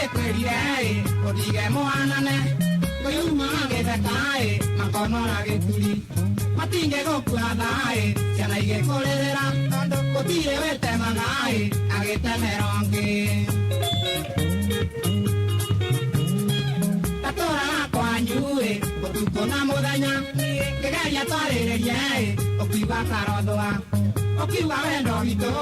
Ndagĩkwĩrire ĩ ũndige mũhanane kũyuma gĩtheka ĩ makonora gĩturi matingĩgũkua thaa ĩ ciana igĩkũrĩrĩra tondũ gũtirĩ wĩtemaga ĩ agĩtemera ũngĩ ndatũraga kwanyu ĩ ũtukũ na mũthenya ngĩgeria twarĩrĩrie ĩ ũkiuga karothũa ũkiuga wendo witũ.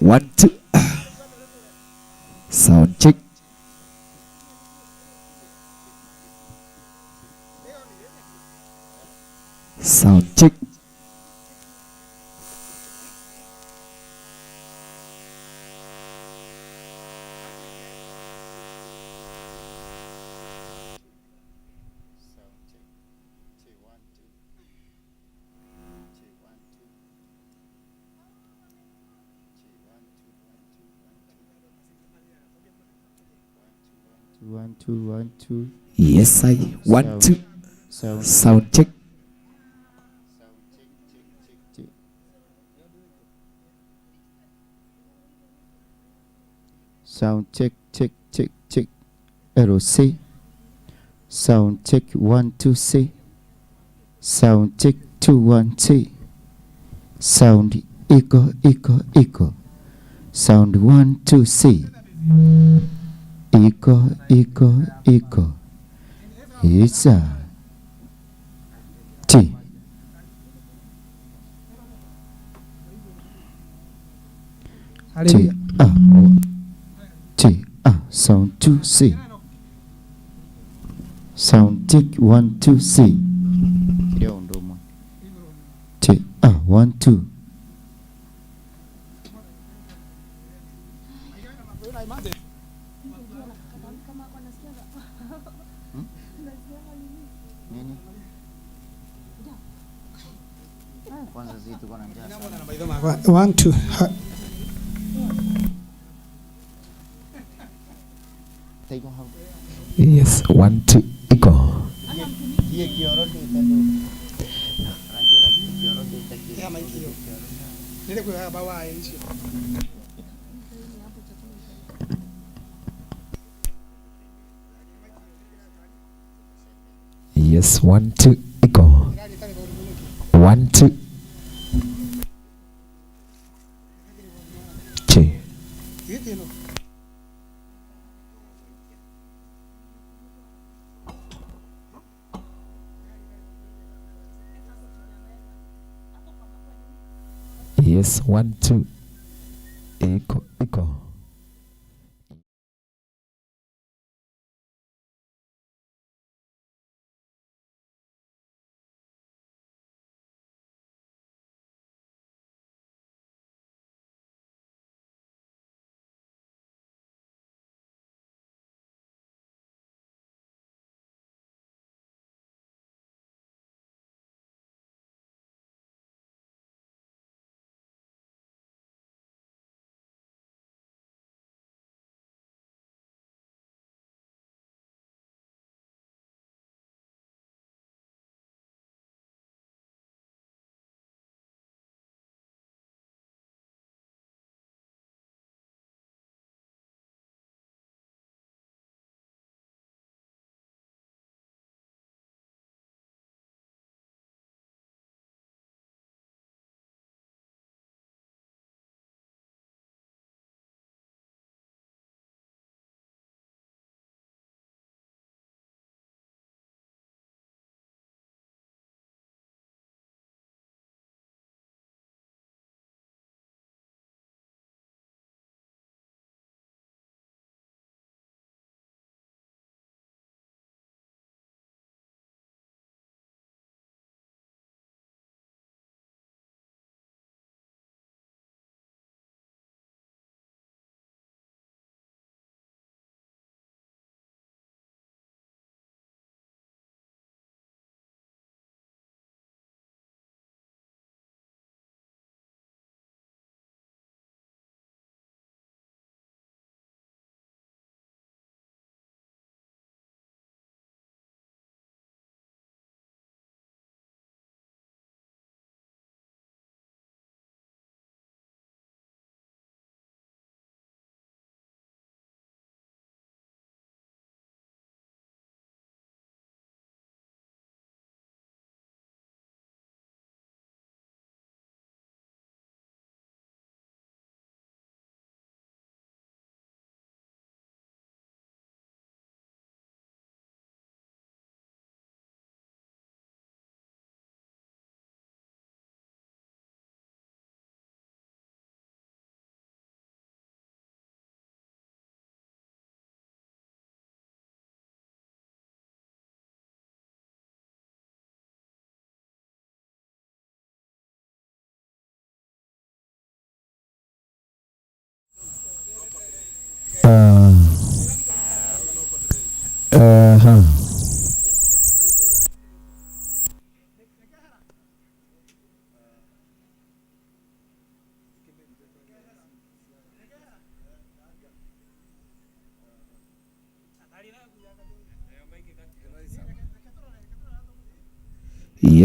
1, 2. Sound check. Sound check. Sound check. 2, 1, 2. 2, 1, 2. 2, 1, 2, 1, 2, 1, 2. 1 2 1 2. Yes, I. 1 2. Sound. Sound check. Sound check check check check. Sound check check check check. Arrow C. Sound check 1 2 C. Sound check 2 1 C. Sound echo echo echo. Sound 1 2 C. Echo echo echo. It's a T. T A T A sound 2 C. Sound tick 1 2 C. T A 1 2. 1 2. Yes, 1 2. Echo. Yes, 1 2. Echo. 1 2. Che. Yes, 1 2. Echo, echo.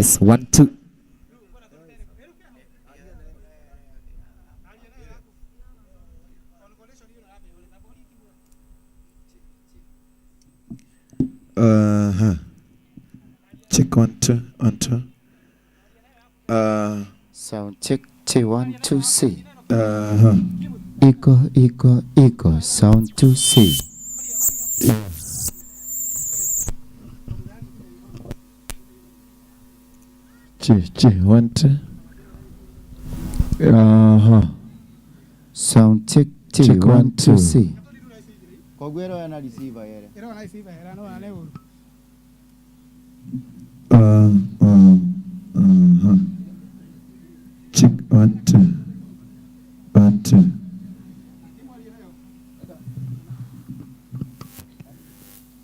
Yes, one, two. Uh-huh. Check one, two, one, two. Sound check check 1 2 C. Uh-huh. Iko iko iko sound 2 C. Check, check, one, two. Uh-huh. Sound check check Check 1 one, 2 two. C. Koguo ĩroya na receiver yere. Uh-huh. Check one, two. One, two.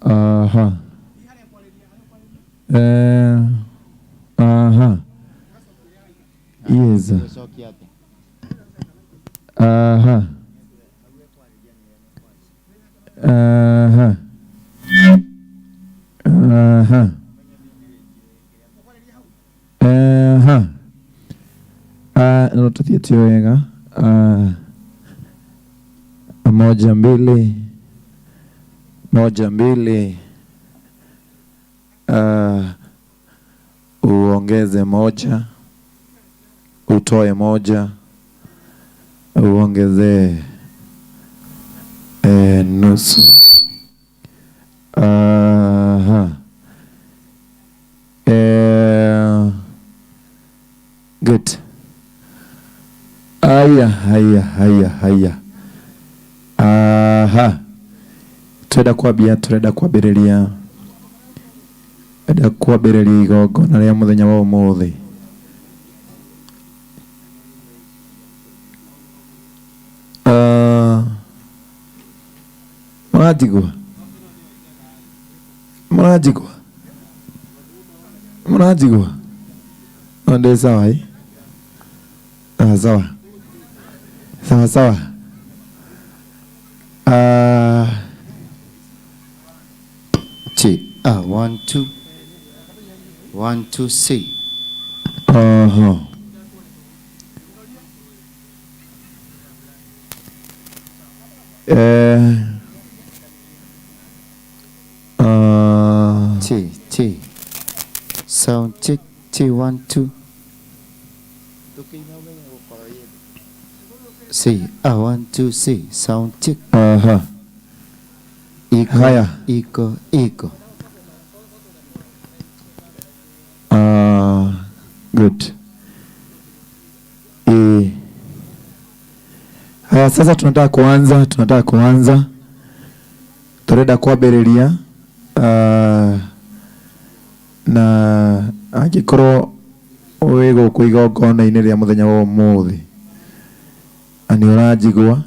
Uh-huh. Uh-huh. Yes. Gũcokia atĩa? Uh-huh. Uh-huh. Uh-huh. Uh-huh. No tuthiĩtie wega. Moja mbili. Moja mbili. Uongeze moja. Utoe moja. Uongeze nusu. Aha. Good. Aya, haya, haya, haya. Aha. Turenda kwambia, turenda kwambĩrĩria. Turenda kwambĩrĩria igongona rĩa mũthenya wa ũmũthĩ. Mũranjigua? Mũranjigua? Mũranjigua? No ndĩ sawa ĩ? Ah, sawa. Sawa sawa. Check 1 2 1 2 C. Uh-huh. Check check. Sound check check 1 2. C 1 2 C. Sound check. Uh-huh. Iko Haya. iko iko. Good. Haya, sasa tunataka kuanza, tunataka kuanza. Turenda kwambĩrĩria na angĩkorwo wĩ gũkũ igongona-inĩ rĩa mũthenya wa ũmũthĩ na nĩ ũranjigua,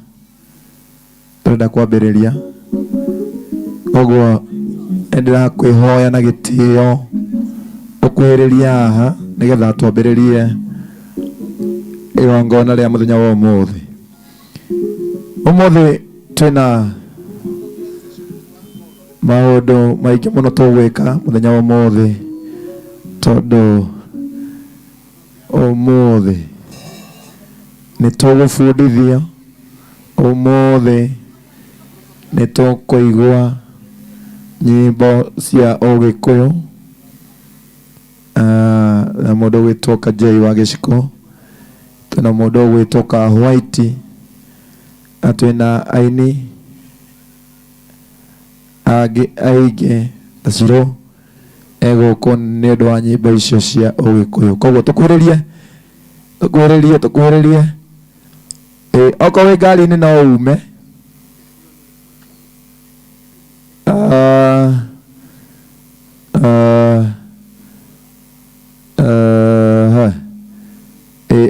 turenda kwambĩrĩria. Koguo nĩndĩrakwĩhoya na gĩtĩo ũkuhĩrĩrie haha nĩgetha twambĩrĩrie igongona rĩa mũthenya wa ũmũthĩ. Ũmũthĩ twĩna maũndũ maingĩ mũno tũgwĩka mũthenya wa ũmũthĩ, tondũ ũmũthĩ nĩ tũgũbundithio, ũmũthĩ nĩ tũkũigua nyĩmbo cia ũgĩkũyũ, na mũndũ ũgwĩtwo Kajei wa Gĩciko, twĩna mũndũ ũgwĩtwo Ka White, na twĩna aini angĩ aingĩ ta Shiro egũkũ nĩ ũndũ wa nyĩmbo icio cia ũgĩkũyũ. Koguo tũkuhĩrĩrie, tũkuhĩrĩrie, tũkuhĩrĩrie. Okorwo wĩ ngari-inĩ no ume.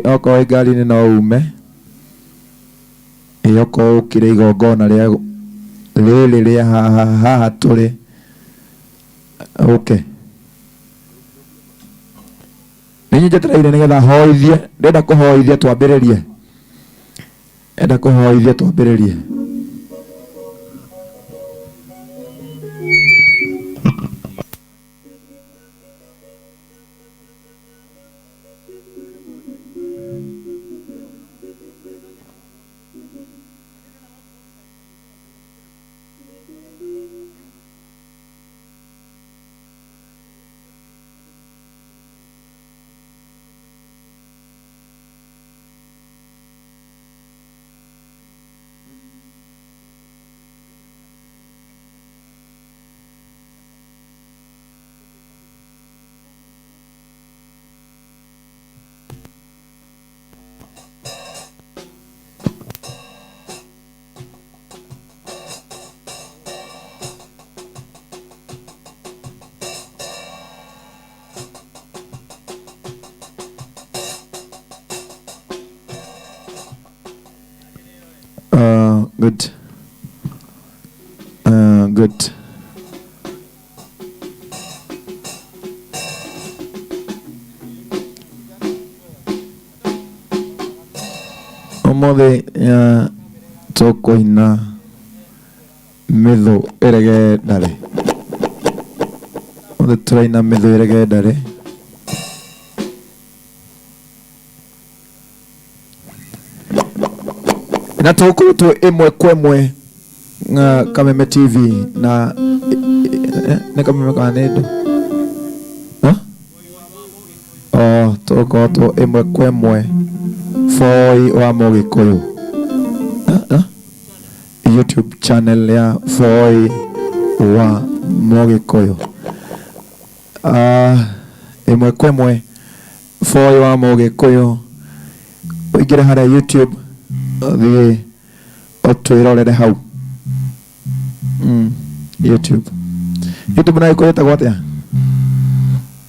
Okorwo wĩ ngari-inĩ no ume. Okorwo ũkire igongona rĩa rĩrĩ rĩa haha haha tũrĩ. Okay. Nĩ njetereire nĩgetha hoithie, ndĩrenda kũhoithia twambĩrĩrie. Enda kũhoithia twambĩrĩrie. Good. Good. Ũmũthĩ tũkũina mĩthũ ĩrege ndarĩ. Ũmũthĩ tũraina mĩthũ ĩrege ndarĩ. Na tũgũkorwo twĩ ĩmwe kwa ĩmwe na Kameme TV na nĩ Kameme kana nĩ ndũ? Oh, tũgũkorwo twĩ ĩmwe kwa ĩmwe Boy wa Mũgĩkũyũ. YouTube channel ya Boy wa Mũgĩkũyũ. Ĩmwe kwa ĩmwe Boy wa Mũgĩkũyũ, ũingĩre harĩa YouTube ũthiĩ ũtwĩrorere hau. YouTube. YouTube na Gĩkũyũ ĩtagwo atĩa?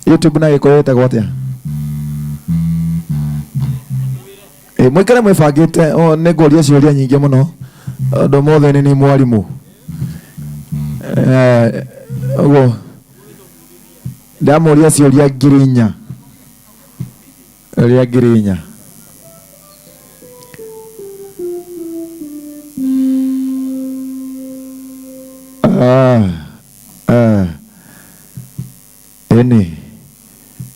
YouTube na Gĩkũyũ ĩtagwo atĩa? Mũikare mwĩbangĩte, nĩ ngũria ciũria nyingĩ mũno ũndũ ũmũthĩ nĩ niĩ mwarimũ. Ũguo ndamũria ciũria 4,000. Ciũria 4,000. Eni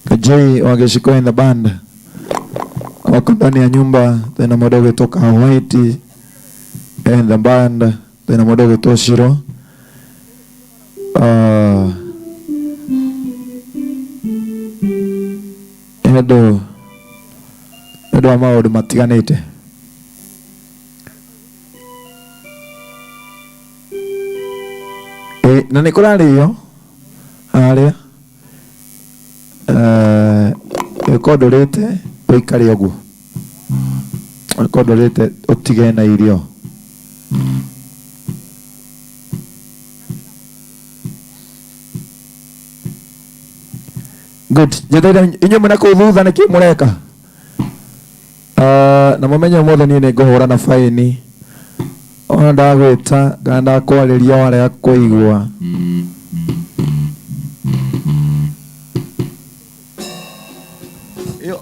Kajei wa Gĩciko in the band wako ndani ya nyumba. Tena mũndũ ũgwĩtwo White in the band, tena mũndũ ũgwĩtwo Shiro. Nĩ ũndũ wa maũndũ matiganĩte. Na nĩ kũrarĩo harĩa ũkorwo ndũrĩte ũikare ũguo, ũkorwo ndũrĩte ũtige na irio. Good. Njetereire inyuĩ mwĩna kũu thutha nĩkĩ mũreka? Na mũmenye ũmũthĩ niĩ nĩ ngũhũra na baĩni. Ona ndagwĩta kana ndakwarĩria warega kũigua. Ĩyo.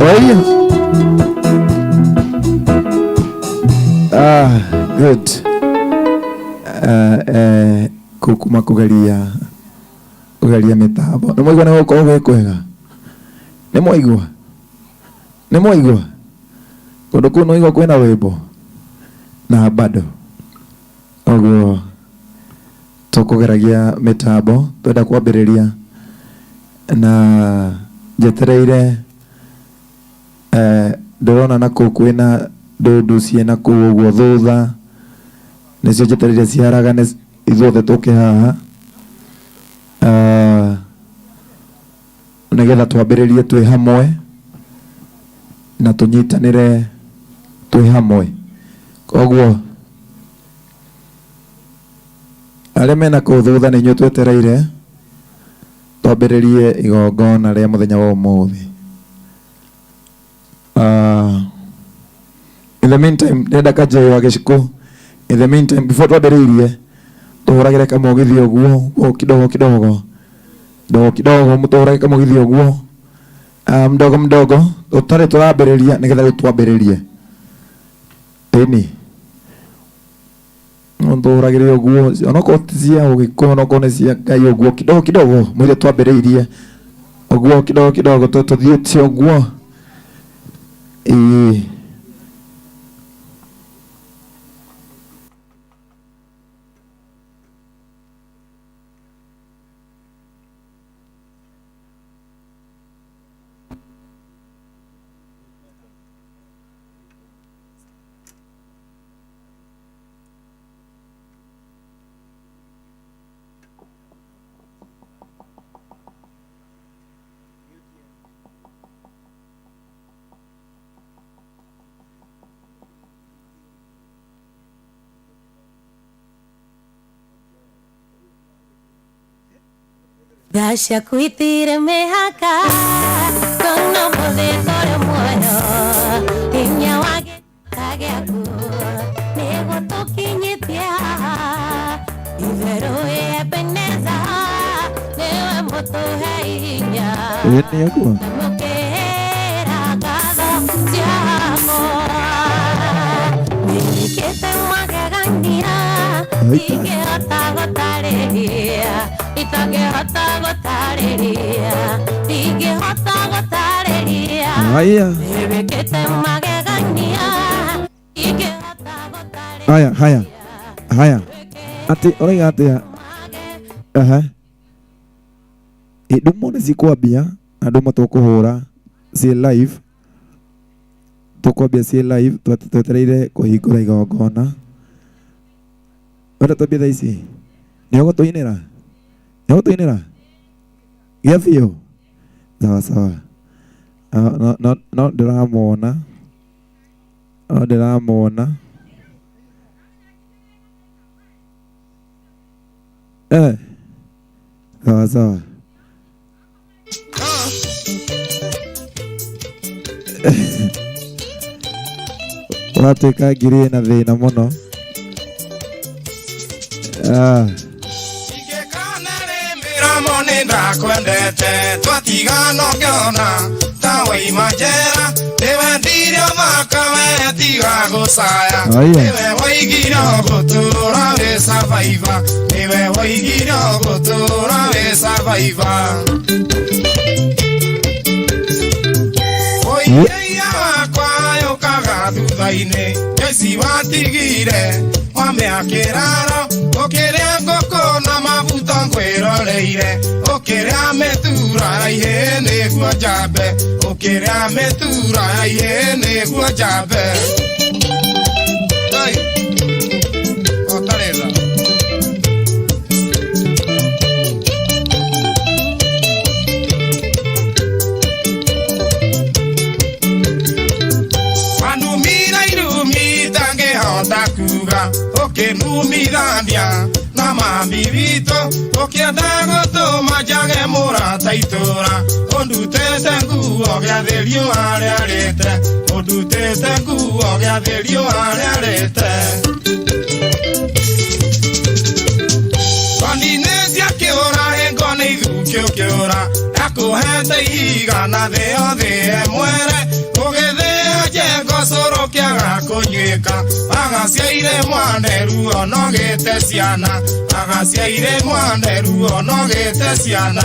Oya. Ah, good. Kuma kugeria kugeria mitambo. Nĩ mwaigua nĩ gũkorwo gwĩ kwega? Nĩ mwaigua? Nĩ mwaigua? Kũndũ kũu nĩwaigua kwĩna rwĩmbo? Na bado. Ũguo tũkũgeragia mĩtambo twenda kwambĩrĩria na njetereire ndĩrona na kũu kwĩna ndundu ciĩna kũu ũguo thutha nĩcio njetereire ciharagane ithuothe tũke haha nĩgetha twambĩrĩrie twĩ hamwe na tũnyitanĩre twĩ hamwe. Koguo arĩa mena kũu thutha nĩ inyuĩ twetereire twambĩrĩrie igongona rĩa mũthenya wa ũmũthĩ. In the meantime, ndĩrenda kanjĩ wa gĩcikũ. In the meantime, before twambĩrĩirie tũhũragĩre kamũgithi ũguo o kidogo kidogo kidogo kidogo, mũtũhũrage kamũgithi ũguo mdogo mdogo tũtarĩ tũrambĩrĩria nĩgetha rĩu twambĩrĩrie. Ĩni tũhũragĩre ũguo onokorwo ti cia ũgĩkũyũ onokorwo nĩ cia Ngai ũguo kidogo kidogo mũire twambĩrĩirie ũguo kidogo kidogo tũthiĩte ũguo. Ĩĩ. Dasha kuitire mehaka kono mothe tore muoyo hinya wage kagĩaku nĩguo tũkinyĩtie haha itherũ Ebeneza nĩwe mũtũhe hinya Ĩĩ nĩ ũguo. ndamũkĩra ngatho ciakwa nĩkĩte magegania ingĩhota gũtarĩria itangĩhota gũtarĩria ingĩhota gũtarĩria Haya. nĩwĩkĩte magegania ingĩhota gũtarĩria Haya, haya. Haya. Atĩ ũraiga atĩa? Aha. Ĩ ndumo nĩ cikwambia na ndumo tũkũhũra ciĩ live. Tũkwambia ciĩ live twetereire kũhingũra igongona. Wenda twambie thaa ici? Nĩ ũgũtũinĩra? Nĩ ũgũtũinĩra? Gĩa biũ? Sawa sawa. No, no, no ndĩramuona. No ndĩramuona. Sawa sawa. Watuĩka ngiri ĩna thĩna mũno. Mĩromo nĩ ndakwendete twatigana ũkĩona ta waima njera nĩwendire ũthaka we tiga gũcaya Aya. nĩwe woigire ũgũtũra wĩ survivor nĩwe woigire ũgũtũra wĩ survivor ũiria wakwa yũkaga thutha-inĩ ici watigire wamĩa kĩraro ũkĩrĩa ngũkũ na maguta ngwĩroreire ũkĩrĩa mĩtura ihĩ nĩguo njambe ũkĩrĩa mĩtura ihĩ nĩguo njambe. Hey. Ũtarĩ tha. Wanumira irumi itangĩhota kuga ũkĩnumithania na mami witũ ũkĩenda gũtũma njage mũrata itũra ũndutĩte nguo gĩathĩ riũa rĩarĩte ũndutĩte nguo gĩathĩ riũa rĩarĩte. Kondi-inĩ cia kĩũra hingo nĩ ithukĩ ũkĩũra ndakũhete ihiga na thĩ yothe mwere Kũnyuĩka agaciaire mwanderu onogĩte ciana agaciaire mwanderu onogĩte ciana.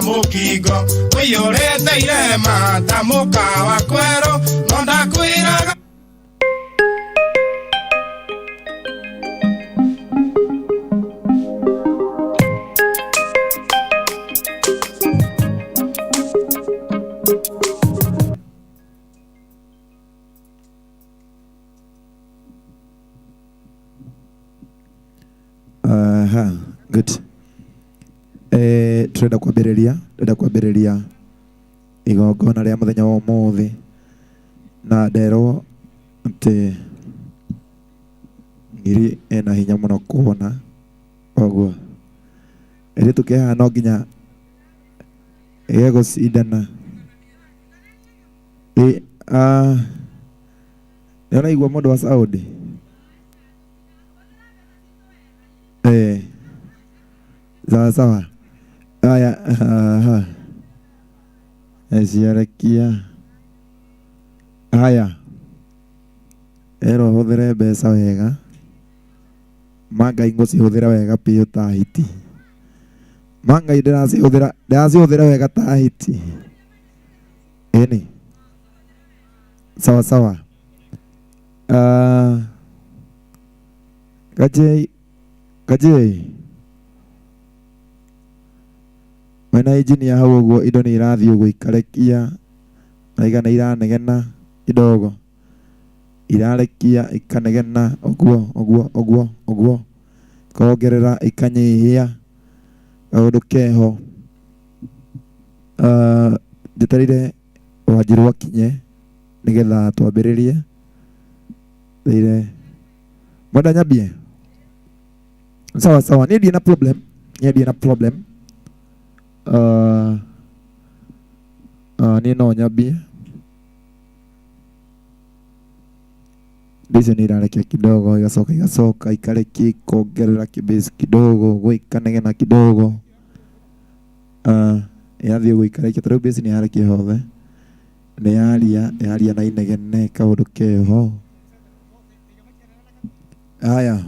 Mũkingo ũiyũrĩte irema ta mũkawa kwerũ no ndakwĩraga. Aha, good. Turenda kwambĩrĩria igongona rĩa mũthenya wa ũmũthĩ na nderwo atĩ ngiri ĩna hinya mũno kuona koguo airĩtu ke haha no nginya ĩgegũcindana. Nĩ ũraigua mũndũ wa Saudi? Sawa sawa. Haya, aha. Ciarekia. Haya. Ero hũthĩre mbeca wega. Mangai ngũcihũthĩra wega biũ ta hiti. Mangai ndĩracihũthĩra wega ta hiti. Ĩni. Sawa sawa. Kajei. Mwena engineer hau ũguo indo nĩ irathiĩ ũguo ikarekia na igana iranegena kidogo irarekia ikanegena ũguo ũguo ũguo ũguo ikongerera ikanyihia kaũndũ keho. Njetereire Wanjirũ akinye nĩgetha twambĩrĩrie. Thĩire mwenda nyambie? Sawa sawa, niĩ ndirĩ na problem, niĩ no nyambie. Icio nĩ irarekia kidogo igacoka igacoka ikarekia ikongerera kibase kidogo ũguo ikanegena kidogo. Yathiĩ ũguo ikarekia ta rĩu base nĩ yarekia hothe nĩ yaria na inegene kaũndũ keho. Haya.